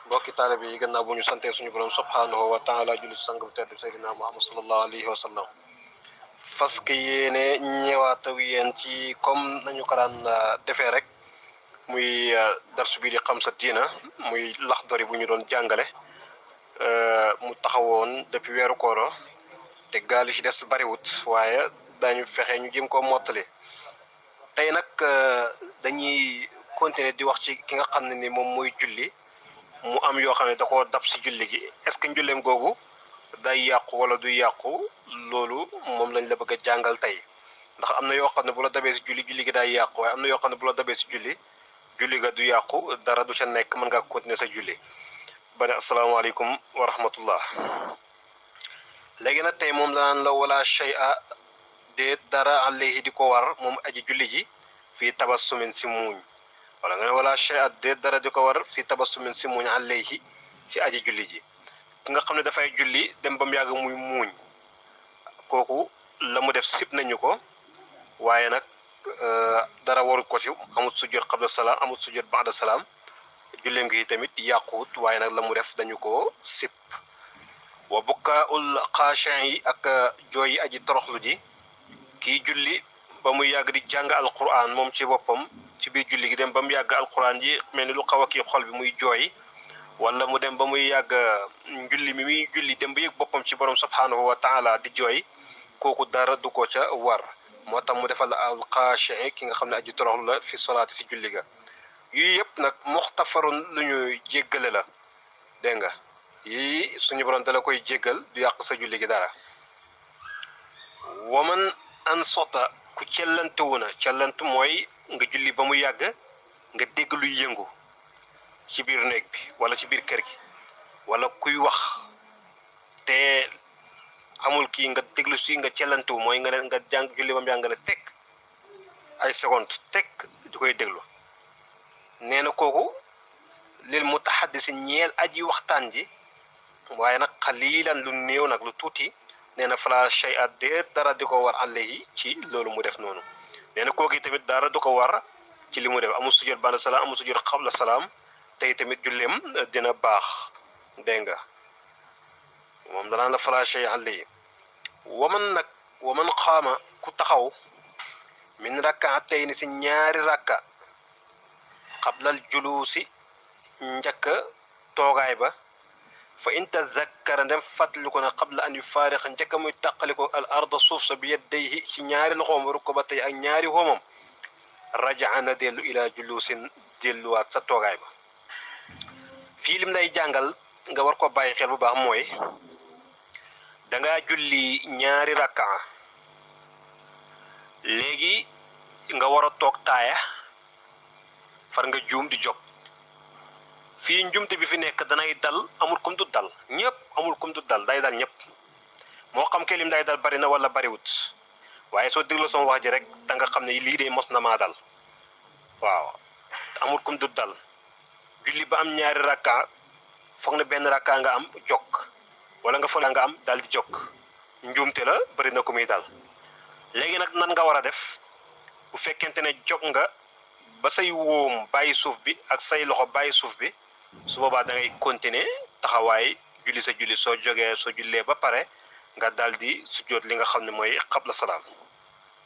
mbokki taalibe yi gannaaw bu ñu santee suñu borom subhanahu wa taala julli sang bu tedd Seydina Muhammad sallallahu alayhi wa sallam fas yéene ñëwaat ak yéen ci comme nañu ko daan defee rek muy darsu bi di xam sa diina muy laxdari bu ñu doon jàngale mu taxawoon depuis weeru kooro te gaal yi ci des bariwut waaye dañu fexe ñu jëm koo mottali tey nag dañuy continuer di wax ci ki nga xam ne ni moom mooy julli mu am yoo xam ne da koo dab si julli gi est-ce que njulleem googu day yàqu wala du yàqu loolu moom lañ la bëgg a jàngal tey ndax am na yoo xam ne bu la dabee si julli julli gi day yàqu waaye am na yoo xam ne bu la dabee si julli julli ga du yàqu dara du ca nekk mën ngaa continuer sa julli ba ne asalaamaaleykum wa rahmatullah léegi nag tey moom danaan la wala shay'a de dara alayhi di ko war moom aji julli ji fii tabassumin si muuñ wala nga ne wala shay'a de dara di ko war fii tabassumin si muuñ alayhi ci aji julli ji ki nga xam ne dafay julli dem ba mu yàgg muy muuñ kooku la mu def sib nañu ko waaye nag dara warul ko ci amut sujjóot qabla salaam amut sujjóot ba'da salaam julleem gi tamit yàquwut waaye nag la mu def dañu ko sib wa bukkaa'ul xaashi'i yi ak jooy yi aji toroxlu ji kii julli ba muy yàgg di jàng alquran moom ci boppam ci biir julli gi dem ba mu yàgg alquran ji mel ni lu xaw a kii xol bi muy jooy wala mu dem ba muy yàgg julli mi muy julli dem ba yëg boppam ci borom subhanahu wa taala di jooy kooku dara du ko ca war moo tax mu defal al xaashi'i ki nga xam ne aji toroxlu la fi solaati si julli ga yii yëpp nag muxtafarun lu ñu jéggale la dégg nga yii suñu borom dala koy jéggal du yàq sa julli gi dara waman an sota ku cellantewu na cellantu mooy nga julli ba mu yàgg nga dégg luy yëngu ci biir néeg bi wala ci biir kër gi wala kuy wax te amul kii nga déglu si nga cellantewu mooy nga ne nga jàng julli ba mu yàgg nga ne teg ay seconde teg di koy déglu nee na kooku lil mutahaddisi ñeel aji waxtaan ji waaye nag xalilan lu néew nag lu tuuti nee na fala shay'a de dara di ko war alayhi ci loolu mu def noonu nee na kooku tamit dara du ko war ci li mu def amul sujjóot ba'da salaam amul sujjóot qabla salaam tey tamit julleem dina baax dégg nga moom danaan la fala shay'a alayhi waman xaama ku taxaw min rak'atayn si ñaari rakka qablal juluusi njëkk toogaay ba fa in tazakkara ndem fàttali ko ne qabla an yufaariqa njëkk muy tàqaliko al arda suuf sa bi yaddayhi ci ñaari loxoom rukbatay ak ñaari xoomam rajaa na dellu ila juluusin delluwaat sa toogaay ba fii lim lay jàngal nga war ko bàyyi xel bu baax mooy danga julli ñaari rakkaa léegi nga war a toog taaya far nga juum di jóg fii njumte bi fi nekk danay dal amul kum du dal ñëpp amul kum du dal day dal ñëpp moo xam ke lim day dal bari na wala bariwut waaye soo déglu sama wax ji rek da nga xam ne lii de mos na maa dal waaw amul kum du dal julli ba am ñaari rakka foog na benn rakka nga am jokk wala nga foog nga am daal di jokk njumte la bari na ko muy dal léegi nag nan nga war a def bu fekkente ne jog nga ba say wóom bàyyi suuf bi ak say loxo bàyyi suuf bi su boobaa da ngay continuer taxawaay julli sa julli soo jógee soo jullee ba pare nga daal di sujjóot li nga xam ne mooy qabla salaam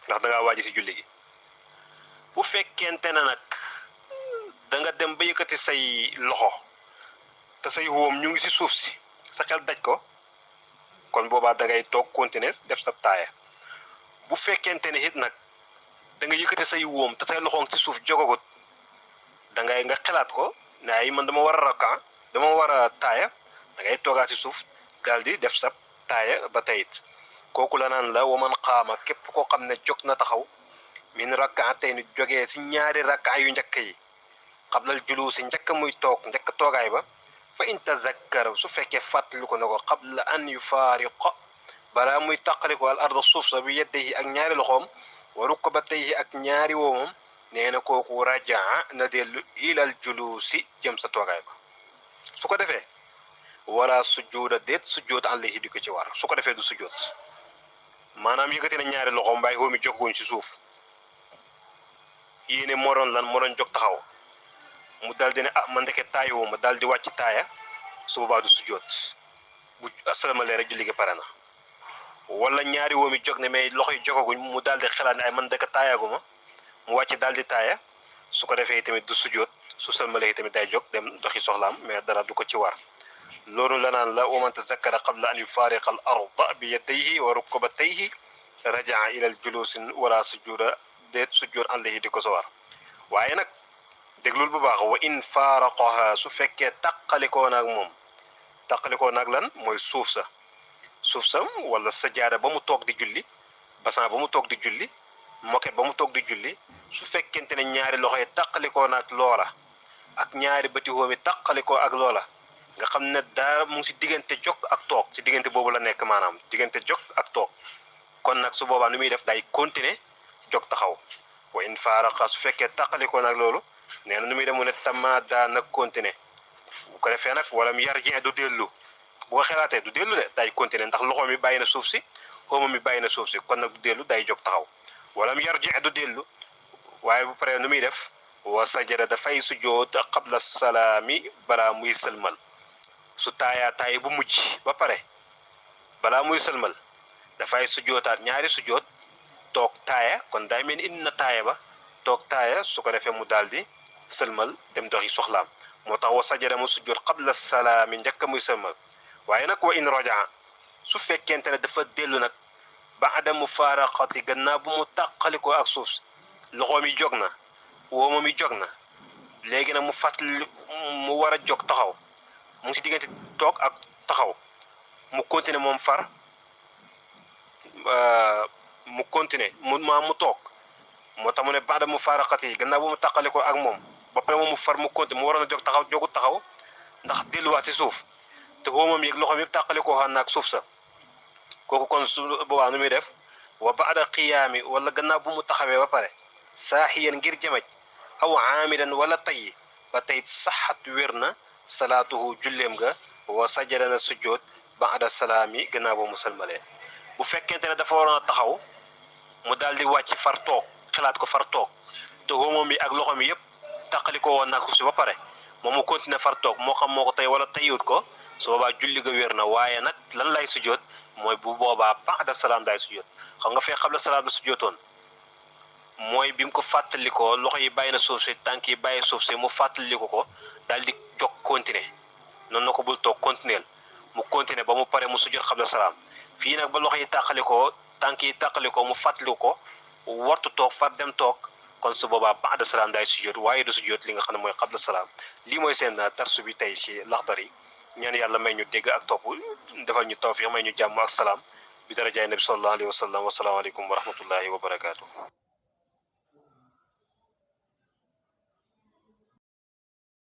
ndax da ngaa waaji si julli gi bu fekkente ne nag da nga dem ba yëkkati say loxo te say wóom ñu ngi si suuf si sa xel daj ko kon boobaa da ngay toog continuer def sa taaya bu fekkente ne it nag da nga yëkkati say wóom te say loxoom ci suuf jogagut da ngay nga xalaat ko ne ay man dama war a rakkan dama war a taaya da ngay toogaa ci suuf daal di def sa taaya ba tayit kooku la naan la waman xaama képp koo xam ne jóg na taxaw min rak'atayn jógee ci ñaari rakka yu njëkk yi qablal juluusi njëkk muy toog njëkk toogaay ba fa in tazakkara su fekkee fàttali ko ne ko qabla an yufaariqa balaa muy taqaliko al arda suuf sa bi yeddeyi ak ñaari loxoom wa rukbatayhi ak ñaari woomam nee na kooku rajaa na dellu ilal juluusi jëm sa toogaay ba su ko defee wala sujjuuda déet sujjuut alayhi di ko ci war su ko defee du sujjuut maanaam yëkkati na ñaari loxoom mbaay xoomi jóguñ ci suuf yéene moo doon lan moo doon jóg taxaw mu daal di ne ah man ndeke taayoo ma daal di wàcc taaya su boobaa du sujjoot bu sëlmalee rek julli gi pare na. wala ñaari woom yi jóg ne mais loxo yi jogaguñ mu daal di xalaat ne ay man ndeke taayaaguma mu wàcc daal di taaya su ko defee tamit du sujjoot su sëlmalee tamit day jóg dem doxi soxlaam mais dara du ko ci war. loolu la naan la wa man tazakkara qabla an yufaariqa al arda bi yadayhi wa rukbatayhi rajaa ila al julusin wala sujuda déet sujjoot alayhi di ko sa war. waaye nag déglul bu baax wa in faaraqaha su fekkee taqalikoo naag moom taqalikoo naag lan mooy suuf sa wala sajaada ba mu toog di julli basan ba mu toog di julli moket ba mu toog di julli su fekkente ne ñaari loxo yi taqalikoo naag loola ak ñaari bëti hóomi taqalikoo ak loola nga xam ne daa mu ngi si diggante jog ak toog si diggante boobu la nekk maanaam diggante jog ak toog kon nag su boobaa nu muy def day continuer jog taxaw wa in faaraqa su fekkee taqalikoo nag loolu nee na nu muy dem mu ne tamaada nag continuer bu ko defee nag walam yarji du dellu bu ko xelaatee du dellu de day continuer ndax loxo mi bàyyi na suuf si xóoma mi bàyyi na suuf si kon nag du dellu day jog taxaw walam yarji du dellu waaye bu paree nu muy def wa sajada dafay sujjoot qabla salaami balaa muy sëlmal su taayaa taay bu mujj ba pare balaa muy sëlmal dafay sujjootaat ñaari sujjoot toog taaya kon day mel indi na taaya ba toog taaya su ko defee mu daal di sëlmal dem doxi soxlaam moo tax wa sajada mu sujjoot qabla salaami njëkk muy sëlmal waaye nag wa in rajaa su fekkente ne dafa dellu nag ba'da mufaaraqati gannaaw bu mu tàqalikoo ak suuf loxo mi jog na wooma mi jog na léegi nag mu fàttali mu war a jog taxaw mu ngi si diggante toog ak taxaw mu continuer moom far mu continuer mu toog moo tax mu ne ba'da mufaaraqati gannaaw bu mu tàqalikoo ak moom ba pare moom mu far mu continuer mu waroon a jog taxaw jogut taxaw ndax delluwaat si suuf te woomam yeeg loxoom yëpp tàqalikoo xaan naag suuf sa kooku kon su boobaa nu muy def wa ba'da qiyaami wala gannaaw bu mu taxawee ba pare saaxiyan ngir jamaj aw aamidan wala tayyi ba tey saxat wér na salaatuhu julleem ga wa sajada na sujjoot ba'da salaami gannaaw ba mu salmalee bu fekkente ne dafa waroon a taxaw mu daal di wàcc far toog xalaat ko far toog te woomam yi ak loxoom yëpp tàqalikoo woon naag suuf si ba pare moom mu continuer far toog moo xam moo ko tey wala tayyiwut ko su boobaa julli ga wér na waaye nag lan lay sujjoot mooy bu boobaa ba'da salaam day sujjoot xam nga fee qabla salaam la sujjootoon mooy bi mu ko fàttalikoo loxo yi bàyyi na suuf si tànk yi bàyyi suuf si mu fàttaliku ko daal di jog continuer noonu na ko bul toog continuer mu continuer ba mu pare mu sujjoot qabla salaam fii nag ba loxo yi tàqalikoo tànk yi tàqalikoo mu fàttaliku ko wartu toog far dem toog kon su boobaa ba'da salaam day sujjoot waaye du sujjoot li nga xam ne mooy qabla salaam lii mooy seen darsu bi tey ci Laxdari ñaan yàlla may ñu dégg ak topp defal ñu tawfiq may ñu jàmm ak salaam bi darajaay nabi sallallahu alayhi wa sallam wa salaamu aleykum wa rahmatullahi wa barakaatu.